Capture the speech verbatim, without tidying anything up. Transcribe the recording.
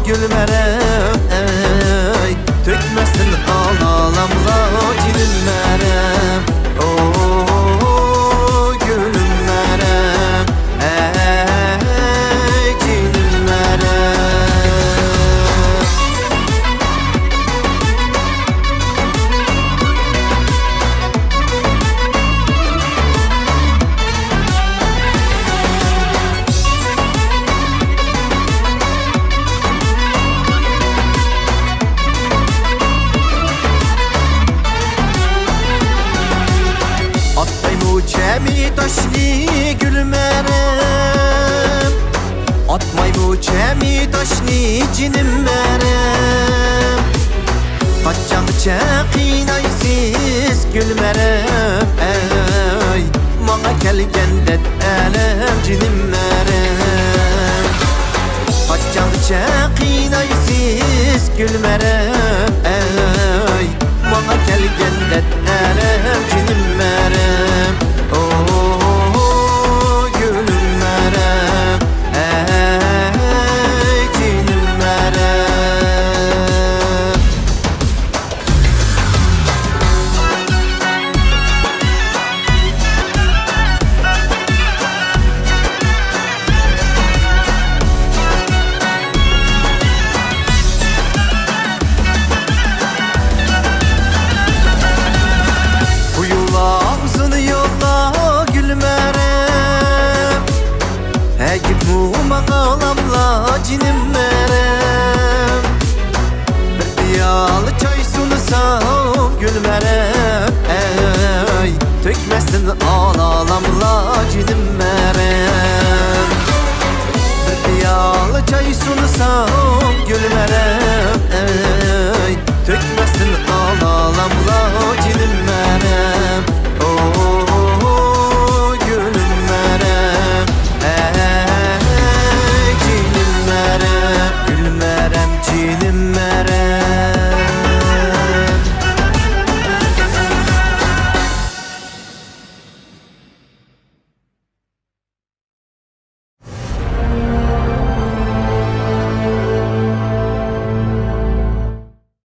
گۈلمەرەم، ئەي، تۆكمەستىن ئالالاملا جېنىم مەرەم. ئوو، گۈلۈم مەرەم، ئەي، جېنىم مەرەم. ئاتمايمۇ چەمى تاشنى گۈلمەرەم، ئاتمايمۇ چەمى تاشنى جېنىم مەرەم. قاچانغىچە قىينايسىز گۈلمەرەم، ئەي، ماڭا كەلگەن دەرد ئەلەم جېنىم مەرەم. قاچانغىچە قىينايسىز گۈلمەرەم، ئەي، ماڭا كەلگەن دەرد ئەلەم جېنىم مەرەم. ئوو، گۈلۈم مەرەم، ئەي، جېنىم مەرەم. قۇيۇلامسۇن يوللا گۈلمەرەم، ئەگىپمۇ ماڭالاملا جېنىم مەرەم. بىر پىيالە چاي سۇنسام گۈلمەرەم، ئەي، تۆكمەستىن ئالالاملا جېنىم مەرەم. بىر پىيالە چاي سۇنسام گۈلمەرەم، ئەي، تۆكمەستىن